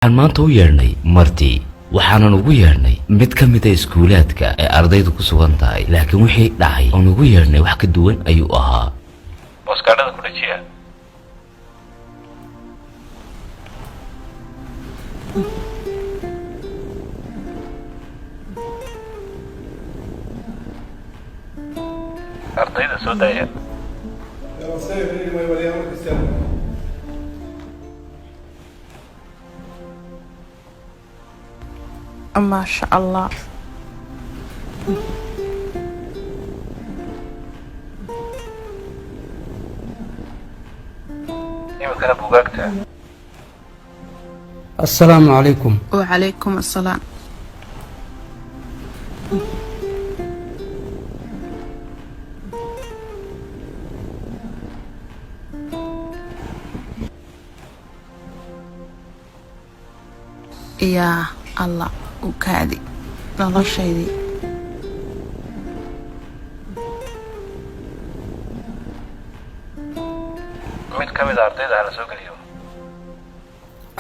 Waxaan maanta u yeedhnay marti, waxaanan ugu yeedhnay mid ka mid a iskuulaadka ay ardaydu ku sugan tahay, laakiin wixii dhacay oon ugu yeedhnay wax ka duwan ayuu ahaa. Booskaadhada ku dhajiya. Ardayda soo daaya. Maasha Allah. Iminkana buugaagta. Assalaamu calaykum. Wacalaykum assalaam. Yaa Allah, u kaadi noloshaydii. Mid ka mid a ardayda hala soo geliyo.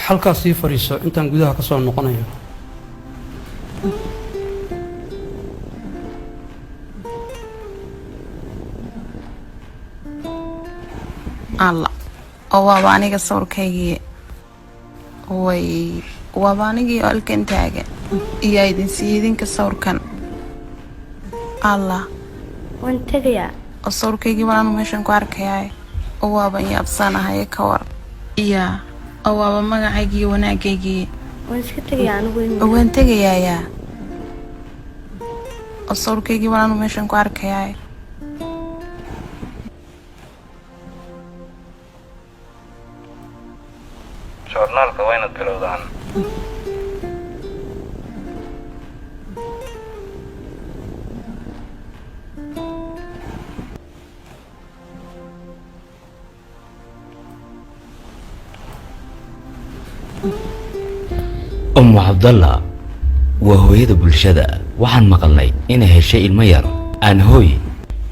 Halkaas sii fadhiiso intaan gudaha ka soo noqonayo. Allah, oo waaba aniga sawirkaygii. Way, waaba anigii oo halkan taagan. Iyaa idin siiyey idinka sawirkan? Allah. Waan tegayaa. Oo sawirkaygii baan anu meeshan ku arkayaa, oo waaban yaabsanahay. Ka war yaa, oo waaba magacaygii, wanaagaygii. Waan iska tegayaa anigu Oo waan tegayaayaa, oo sawirkaygii baan anu meeshan ku arkayaa. Joornaalka waa inaad bilowdaan. Ummu Cabdalla waa hooyada bulshada. Waxaan maqalnay inay heshay ilmo yar aan hooy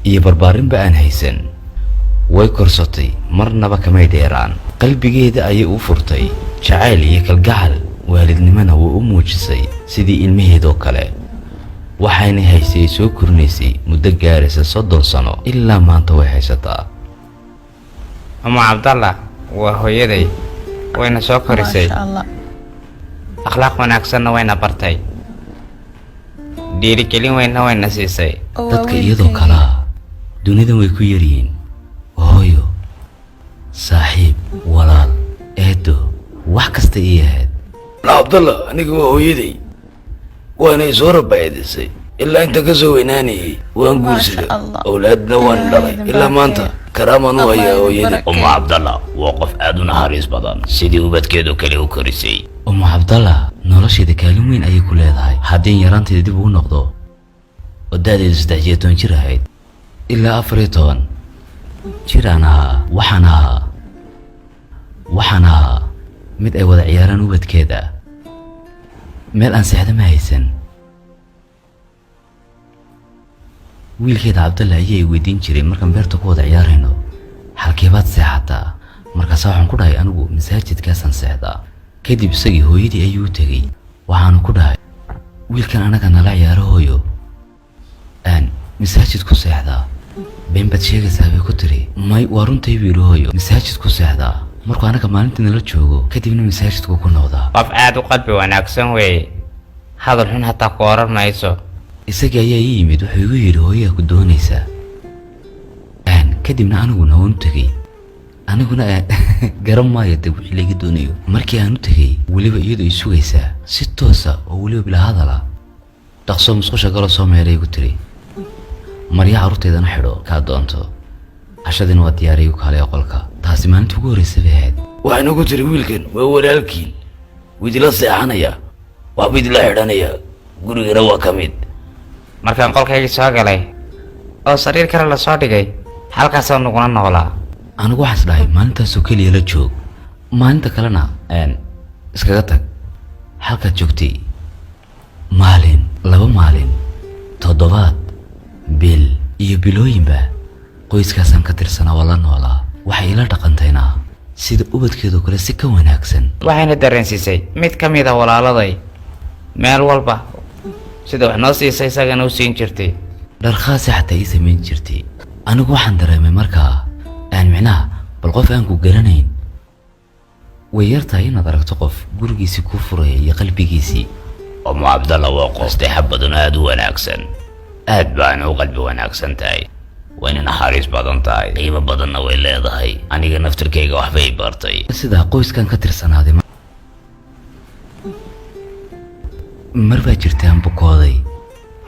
iyo barbaarinba aan haysan. Way korsatay, marnaba kamay dheeraan. Qalbigeeda ayay u furtay, jacayl iyo kalgacal waalidnimona way u muujisay sidii ilmaheedoo kale. Waxayna haysay ay soo korinaysay muddo gaaraysa 30 sano, ilaa maanta way haysataa. Umu Cabdalla waa hooyaday, wayna soo korisay. Maasha Allah. Akhlaaq wanaagsanna wayna bartay, dhiirigelin weynna wayna siisay. Oo waa Dadka iyadoo wiilkaygii. kalaa dunidan way ku yaryihiin. Hooyo, saaxiib, walaal, eedo, wax kasta ii ahayd. Cabdalla aniga waa hooyaday, waana i soo rabaayadisay ilaa inta ka soo weynaanayay. Waan Maasha guursaday, Allah. awlaadna waan Ilaahay dhalay. idin Ilaa maanta barakeeyo. karaamaan u Allah hayaa idin hooyaday. barakeeyo. Umu Cabdalla waa qof aad u naxariis badan, sidii ubadkeedu kale u korisay. Umu Cabdalla nolosheeda kaalin weyn ayay ku leedahay. Haddii yaraanteeda dib ugu noqdo oo da'deedu 13 jir ahayd ilaa 14 jir aan ahaa, waxaan ahaa mid ay wada ciyaaraan ubadkeeda. Meel aan seexda ma haysan. Wiilkeeda Cabdalla ayaa i weydiin jiray markaan beerta ku wada ciyaarayno, "Halkee baad seexataa?" Markaasa waxaan ku dhahay, "Anigu masaajidkaasaan seexdaa." Kadib isagii hooyadii ayuu u tegey, waxaanu ku dhahay, "Wiilkan anaga nala ciyaaro, hooyo, aan masaajid ku seexdaa." "Been baad sheegaysaa," bay ku tiri. "May, waa runtay," buu yidhi. "Hooyo, masaajid ku seexdaa. Markuu anaga maalintii nala joogo, kadibna masaajidku ku noqdaa." Qof aad u qalbi wanaagsan weeye, hadal xun hataa ku oran mayso. Isagii ayaa ii yimid, wuxuu igu yidhi, "Hooyaa ku doonaysaa." Aan kadibna aniguna waan u tegey. Aniguna aan garan maayo de wixii laga doonayo. Markii aan u tegey, weliba iyadoo i sugaysaa si toosa oo weliba bila hadala, "Dhaqso musqusha galo, soo meeray," igu tiri. "Marya carruurteedana xidho kaa doonto, cashadiina waa diyaaray, igu kaalay qolka." Taasi maalinta ugu horreysa bay ahayd. Waxayna ku tiri, "Wiilkan waa walaalkiin, wuu idila seexanaya, waxbuu idila xidhanaya, gurigana waa ka mid." Markaan qolkaygii soo galay oo sariir kale lasoo dhigay, halkaasoo nagula noolaa. Anigu waxaan is dhahay, maalintaasoo keliya la joog, maalinta kalena iskaga tag halkaad joogtay. Maalin, 2 maalin, toddobaad, bil iyo bilooyinba qoyskaasaan ka tirsanaa, waa la noolaa, waxay ila dhaqantayna. Sida ubadkeedoo kale si ka wanaagsan. Waxayna dareensiisay mid ka mid a walaaladay. Meel walba sida wax noo siisay isagana u siin jirtay. Dhar khaasa xataa ii samayn jirtay. Anigu waxaan dareemay markaa aan micnaha bal qof aan ku garanayn. Way yartahay inaad aragto qof gurigiisii kuu furaya iyo qalbigiisii. Umu Cabdalla waa qof nasteexa badan oo aad u wanaagsan. Aad baana u qalbi wanaagsan tahay, wayna naxariis badan tahay, qiimo badanna way leedahay. Aniga naftirkayga waxbay bartay. Sidaa qoyskan ka tirsanaaday, mar baa jirtay aan bukooday.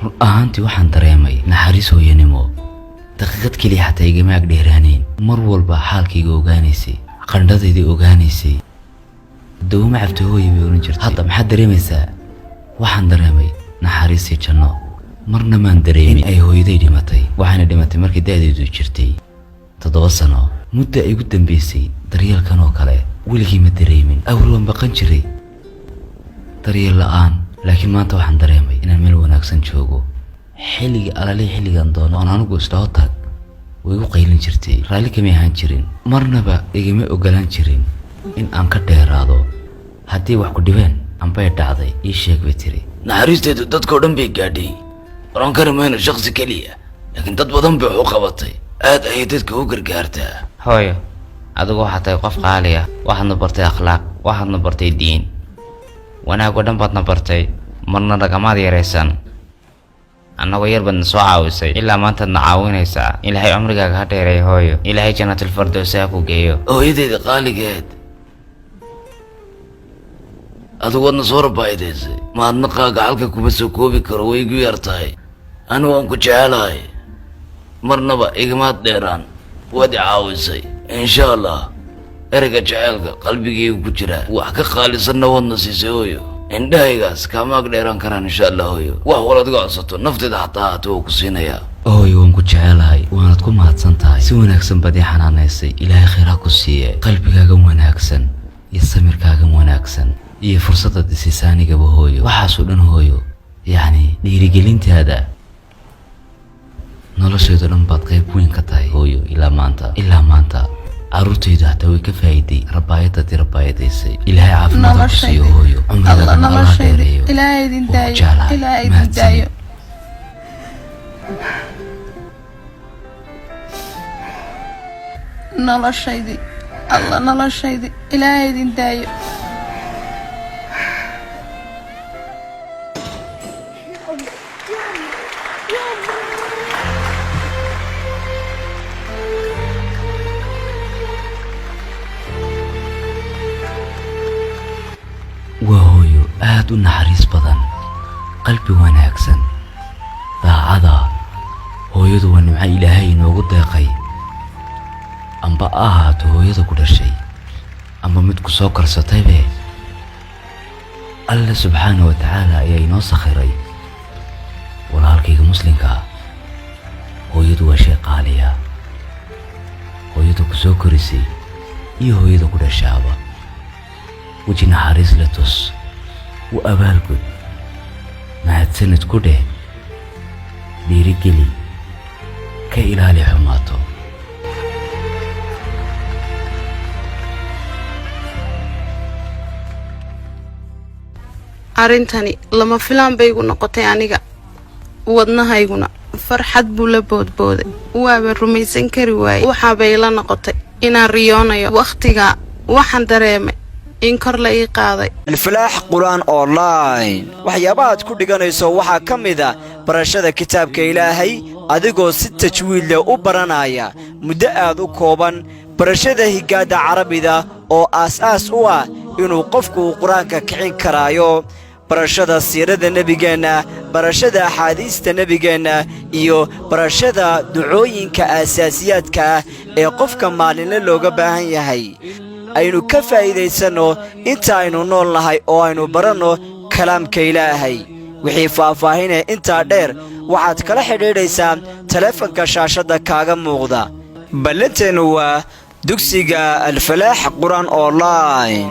Run ahaantii waxaan dareemay naxariis hooyanimo. Daqiiqad keliya xataa igama ag dheeraanayn. Mar walba xaalkayga ogaanaysay, qandhadaydii ogaanaysay. "Dawama cabta, hooya?" bay oran jirtay. "Hadda maxaad dareemaysaa?" Waxaan dareemay naxariisii janno. Marna maan dareemin in ay hooyaday dhimatay. Waxaana dhimatay markii da'deedu jirtay 7 sano. Mudda ay ugu dambaysay daryeelkan oo kale weligii ma dareemin. Awal waan baqan jiray daryeel la'aan, laakiin maanta waxaan dareemay inaan meel wanaagsan joogo. Xilliga alalii xilligan doono oon anigu isdhaho tag, way igu qaylin jirtay. Raalli kamay ahaan jirin, marnaba igama ogolaan jirin in aan ka dheeraado. "Haddii wax ku dhibeen ambay dhacday, ii sheeg," bay tiri. Naxariisteedu dadkao dhan bay gaadhay. Oran kari mayno shakhsi keliya, laakiin dad badan bay wax u qabatay. Aad ayay dadka u gargaartaa. Hooyo, adigu waxaad tahay qof qaali ah. Waxaadna bartay akhlaaq, waxaadna bartay diin, wanaag oo dhan baadna bartay. Marna nagamaad yaraysan. Annagoo yar baadna soo caawisay, ilaa maantaadna caawinaysaa. Ilaahay cumrigaaga ha dheereeyo, hooyo. Ilaahay janatulfardowsa ha ku geeyo. Hooyadeyda qaaligeed, adigu waadna soo rabaa'idaysay. Mahadnaqaaga halka kuma soo koobi karo, way igu yar tahay. Anigu waan ku jecelahay, marnaba igamaad dheeraan, waad i caawisay. Insha Allah ereyga jeceelka qalbigayga ku jira wax ka qaalisanna waadna siisay, hooyo. Indhahaygaas kaama ag dheeraan karaan, insha Allah. Hooyo, wax walaad iga codsato, nafteeda xataa haata, waa ku siinayaa. Hooyo, waan ku jecelahay, waanad ku mahadsan tahay. Si wanaagsan baad ii xanaanaysay. Ilaahay khayr ha ku siiye. Qalbigaagan wanaagsan iyo samirkaagan wanaagsan iyo fursadaad isiisa anigaba, hooyo, waxaasoo dhan, hooyo, yacni dhiirigelintaada, noloshaydo dhan baad qayb weyn ka tahay, hooyo. Ilaa maanta, ilaa maanta carruurtaydu hataa way ka faa'iiday rabaayadaadii rabaayadaysay. Ilaahay caafimaad ha ku siiyo, hooyo. Cumrigaagana Allah dheereeyo. Ilaahay idin Waan ku daayo. jeclahay. Ilaahay idin Mahadsanid. daayo. Noloshaydii, Alla, noloshaydii, Ilaahay idin daayo. Waa hooyo aad u naxariis badan, qalbi wanaagsan, daacada. Hooyadu waa nimco Ilaahay inoogu deeqay. Amba ha ahaato hooyada ku dhashay amba mid ku soo korsataybe, Alle subxaana wa tacaala ayaa inoo sakhiray. Walaalkayga muslimka, hooyadu waa shay qaaliya. Hooyada ku soo korisay iyo hooyada ku dhashaaba weji naxariis la tus, u abaalgud, mahadsanid ku dheh, dhiirigeli, ka ilaali xumaato. Arrintani lama filaan bay igu noqotay aniga. Wadnahayguna farxad buu la boodbooday. Waaba rumaysan kari waayey. Waxaabay ila noqotay inaan riyoonayo. Wakhtigaa waxaan dareemay in kor la ii qaaday. Alfalaax Qur-aan Online waxyaabahaad ku dhiganayso waxaa ka mid a barashada kitaabka Ilaahay adigoo si tajwiid leh u baranaya muddo aad u kooban, barashada higaadda Carabida oo aas-aas u ah inuu qofku uu qur-aanka kicin karaayo, barashada siirada nebigeenna, barashada axaadiista nebigeenna iyo barashada ducooyinka aasaasiyaadka ah ee qofka maalinle looga baahan yahay. Aynu ka faa'iidaysanno inta aynu nool nahay oo aynu baranno kalaamka Ilaahay. Wixii faahfaahinee intaa dheer waxaad kala xidhiidhaysaa taleefanka shaashadda kaaga muuqda. Ballanteennu waa dugsiga Alfalaax Qur-aan Online.